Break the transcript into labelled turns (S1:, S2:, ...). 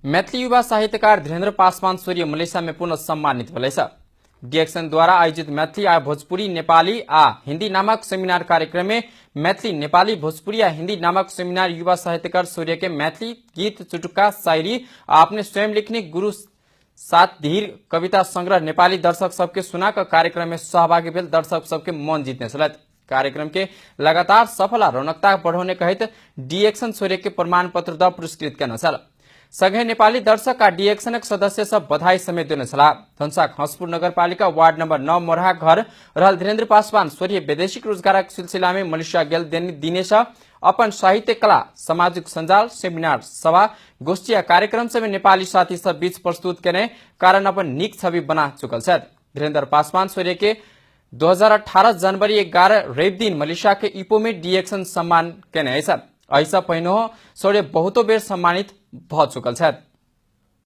S1: मैथिली युवा साहित्यकार धीरेन्द्र पासवान सूर्य मलेशिया में पुनः सम्मानित भेलै। डीएक्सन द्वारा आयोजित मैथिली आ भोजपुरी, नेपाली आ हिंदी नामक सेमिनार कार्यक्रम में मैथिली, नेपाली, भोजपुरी आ हिंदी नामक सेमिनार युवा साहित्यकार सूर्य के मैथिली गीत, चुटुका, शायरी आ अपने स्वयं लिखने गुरु सात धीर कविता संग्रह नेपाली दर्शक सबके सुना कऽ कार्यक्रम में सहभागी भेल दर्शक सबके मन जीतने छलथि। कार्यक्रम के लगातार सफल आ रौनकता बढ़ौने कहैत डीएक्सन सूर्य के प्रमाण पत्र द पुरस्कृत केने छल। संगहि नेपाली दर्शक आ डीएक्सनक सदस्य सब बधाई समेत देने छलाह। धनसाक हंसपुर नगरपालिका वार्ड नंबर 9 मोरहा घर रहल धीरेन्द्र पासवान सूर्य वैदेशिक रोजगारक सिलसिला में मलेशिया गेल दिनेश अपन साहित्य, कला, सामाजिक सञ्जाल, सेमिनार, सभा, गोष्ठी आ कार्यक्रम सब नेपाली साथी सब बीच प्रस्तुत केने कारण अपन नीक छवि बना चुकल छथि। धीरेन्द्र पासवान सूर्य के 2018 जनवरी 11 रवि दिन मलेशिया के इपो में डीएक्सन सम्मान केने अछि। एहिसँ पहिनो सूर्य बहुतो बेर सम्मानित भऽ चुकल छथि।